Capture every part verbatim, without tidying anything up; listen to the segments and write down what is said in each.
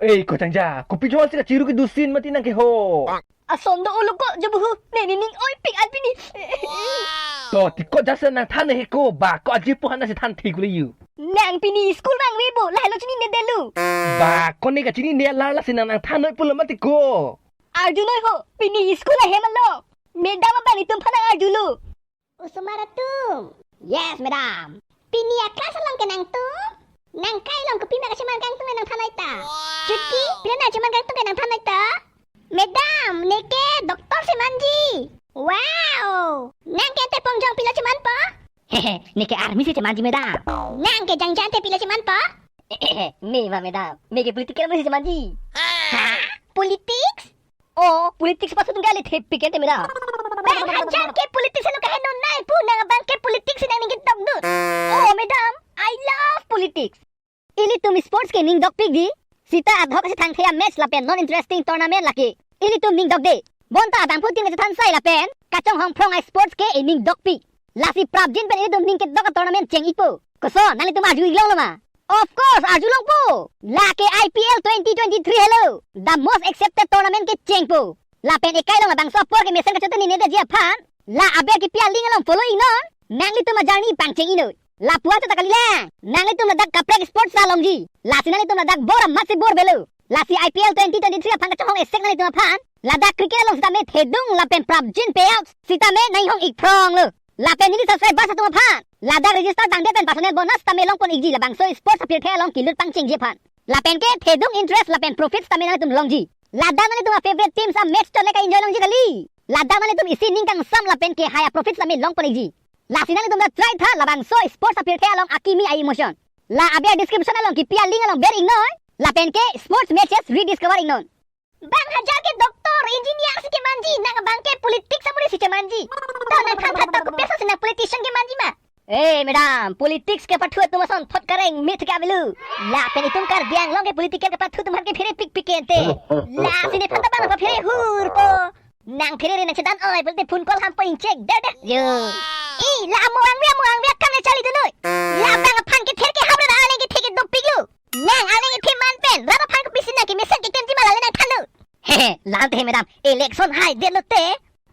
Ei, ko Jangja, kopi jongsi kachiru kedosin mati nang ke ho. Ason do ulo ko, Jobuhu, ne ne ning oipik an pini. To, ti ko jasa nang than he ko, ba ko aji po hana si than thik le yu. Nang pini school vangve bo, lahelo chinine detlo. Ba ko ne kachinine la lasi nang nang than noi pulo mati ko. Arjunoi ho, pini school ahem along. Madam abang itum aphan nang arjulo. Osomar atum. Yes, madam. Pini a class along ke nangtum? Nang kai along kopi ma kacheman kangtung nang than noi ta. Chutki, pila nang cheman kangtung ke nang than noi ta? Madam, neke doctor chemanji. Wow! Nang ke ante pongjong pilo chemanpo? Hehe, neke army si chemanji, madam. Nang ke Jangja ante pilo chemanpo? Hehe, me ma, madam. Me ke political si chemanji. Ha? Politics? Oh, politics pasu tung kali thepik ente, madam. Bang Hajar ke politics lo kaheno nai pu nang abang ke politics nang ning kedok dut. Oh, madam, I love politics. Ilitum sports ke ning dokpik di. Sita adhoc si thangthea match lapen non interesting tournament lake. Ilitum ning dokde. Bonta abangphu team kachethan sai lapen kachonghong phrong a sports ke ining dokpik. Lasi prapjin pen ilitum ning kedok a tournament cheng-ikpo. Koson, nanglitum arju-ik longlo ma? Of course, arjulongpo. Lake I P L twenty twenty-three helo. The most accepted tournament ke chengpo. Lapen ekai along labangso apor ke mesen kachoteni ne detji aphan, la aber kepi aling along follow-iknon. Nanglitum a journey pangcheng-iknon. Lapu-an chot ta kalilang. Nanglitum ladak kaprek sports ta longji. Lasi nanglitum ladak bor amat si bor avelo. Lasi I P L twenty twenty-three aphan kachonghong esek nanglitum aphan, ladak cricket along sitame thedung lapen prapjin payout sitame nang-inghong-ik phronglo. Lapen neli subscribers atum aphan, ladak register tangdet pen personal bonus tame longpon-ikji labangso sports apirthe along kelut pangchengji aphan. Lapen ke thedung interest lapen profits tame nanglitum longji. Ladak nanglitum a favorite teams a match chot le ka-enjoy longji kali. Ladak nanglitum isi ning kangsam lapen kehai a profits tame longpon-ikji. Lasi nanglitum ta try tha labangso sports apirthe along akimi a emotion. La aber description along kepi a link along ber-iknon. Lapen ke sports matches rediscover-iknon. Bang Hajar ke doctor, engineer si kemanji, nang abang ke politics amuri si kemanji. To nang than tha to, kopi asonsi nang politician kemanji ma? Eh, madam, politics kepathu atum ason thot kareng mit ke avelo. Lapen itum Karbi Anglong ke political kepathu atum aphan ke phere pikpik ke ente. Lasi nephan ta bang aphan phere hurpo. Nang phere re nang chedan oi, pulote phone call hampo inchek, der der. Yo. I, la amo angve, amo angve akam le charli dunnoi. La bang aphan kether kehap ra arleng kethe ke dopiklo. Nang arleng kethe man pen, rat aphan kopisi nang kemesen keklemji ma, la le nang thannon. Hehe, la ante he madam, election haidetlo te.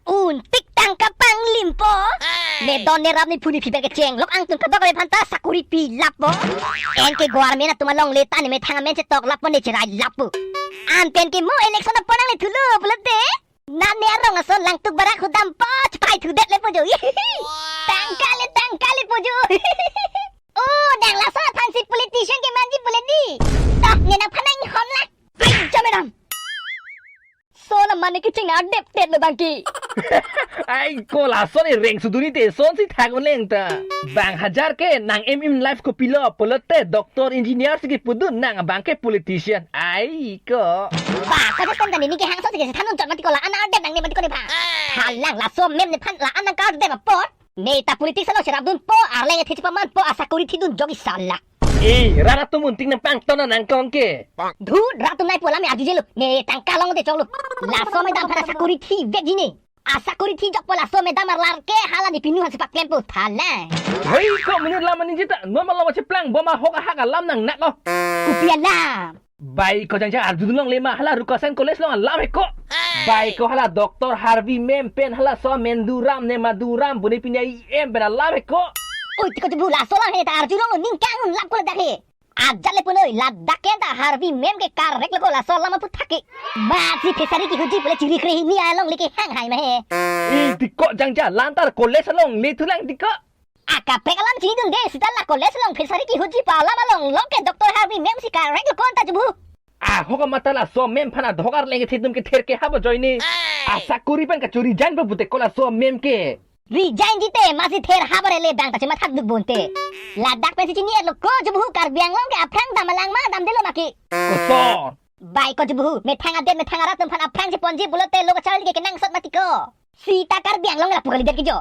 Un tik tangka panglimpo. Ne don ne rap ne phuni phiber kecheng lok angtun kadokave aphan ta sakori pilappo. Anke government atum alongle ta ne methang amen chetok lappo, ne cherai lappo. Anpen ke mo election apor nangle thulo pulote. Nang ne arong ason langtuk barak hudampo, chepai thudet lepo jo. Tangka le, tangka lepo jo. Oh, nang laso aphansi politician kemanji pule di. Toh, ne nangphan nang-inghon la. Ai, ja madam. Son aman ne kecheng na deptet lo bangke. Ai, ko lason e reng suduni te sonsi thak unleng ta. Bang Hajar ke nang aim in life kopilo pulote doctor, engineer si kepudun, nang abang ke politician. Ai ko. Ba, ko stand kani, ne kehang ason si kethan unchot mati ko, la-an ardep nangne mati ko nephan. Halang laso mem nephan la-an nangkardep apot. Ne ta politics along cherapdunpo, arleng kethe chepamanpo, asakori thidun jok-ik sala. Eh, rat atum un tik nangpangton nang kong ke. Dhut, rat atum nai pu alam arjujelo. Ne tangka longte choklo. Laso madam aphan asakori thivekji ne. Asakori thijokpo laso madam arlar ke, hala ne pinu aphansi paklempo tha la. Hei, ko monit alam aningje ta, non malom cheplangpo ma, hok ahak alam nangnak lo. Kopi alam? Bai ko Jangja arjulongle ma, hala Rukasen College along alam he ko. Bai ko hala Doctor Harvey mem pen halaso Menduram ne Maduram pune pini a-E M pen alam he ko. Oi, ti ko Jobuhu, laso alam he ta arjulonglo, ning kangun lap ko ladak he. Ajat le punoi, ladak ke ta Harvey mem ke correct lo ko, laso alam aphuthak ke. Masi Fishery kehuji pule chiri kre hini alongle kehang hai ma he. Eh, ti ko Jangja, la anta college alongle thulang ti ko. Akaprek alam chinidunde, seta la college along Fishery kehuji pu alam along lok ke Doctor Harvey mem si correct lo ko anta Jobuhu. Ahok amat ta laso mem aphan adhoc arleng kethe atum kether kehap ajoine. Asakori pen kachori janpo pute ko laso mem ke. Resign jite masi ther hap arele bang ta chemathak duk bonte. Ladak pensi chini-etlo ko Jobuhu, Karbi Anglong ke aphrang dam alang ma damdelo ma ke. Koson? Bai ko Jobuhu, methang adet methang arat atum aphan aphrang cheponji pulote lo kacharli ke kenangsot mati ko. Sita Karbi Anglong lapu kalidet ke jo.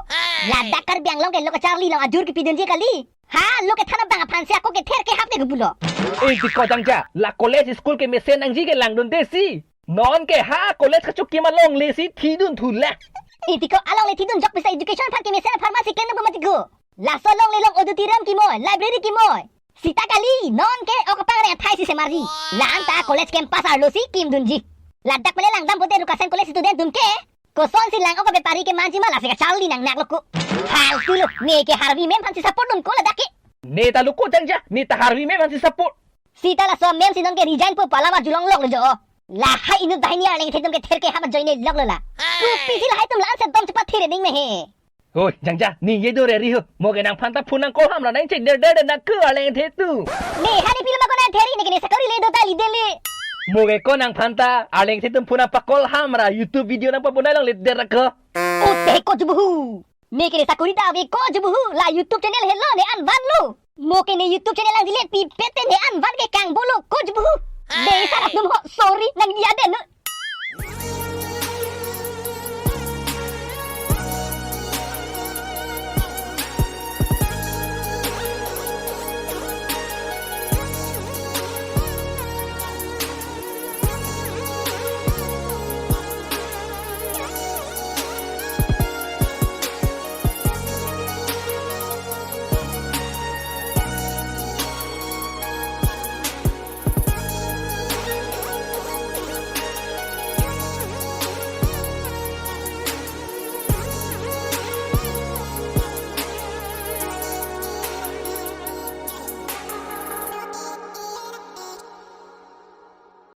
Ladak Karbi Anglong ke lo kacharli along ajur kepidunji kali. Ha, lo kethan abang aphansi ako kether kehap ke gubulo. Eh, ti ko Jangja, la college school kemesen nangji ke langdunde si. Non ke ha college kachok kima longle si thidun thu la. Eh, ti ko alongle thidun jok pisa education aphan kemesen apharma si klemdunpo mati ko. Laso alongle along auditorium kimoi, library kimoi. Sita kali, non ke ok kapangre athai si semarji. La-an ta college campus arlo si kimdunji. Ladak pele langdam pote Rukasen College student atum ke. Kosonsi lang ok bepari kemanji ma lasi kacharli nangnaklo ko. Haltulo, ne ke Harvi ma'am aphansi support dunko ladak ke. Ne ta luko jangja, ne ta Harvi ma'am aphansi support. Sita laso ma'am si non ke resign po pu alam arjulongloklo jo. Lahai inut banghini arleng athai atum kether keham ajoine loklo la. Kopisi lahai atum la-an si dom chepathir ning me he. Hoi, jangja, ne ye do reri ho. Mo ke nangphan ta phone nang call hamra nang check der der der nang ke arleng athai atum. Ne hani pil ma ko nang theri ne ke ne sakori le do ta lide le. Mo ke ko nangphan ta arleng athai atum phone nang pa call hamra YouTube video nang pabonai longle der ko. O te ko jubuhu. Ne ke ne sakori ta ave ko jubuhu la YouTube channel helo ne an vanlo. Mo ke ne YouTube channel nang delete pipet te ne an van ke kangbolo ko jubuhu. Be sarap dum ho sorry nang dia den.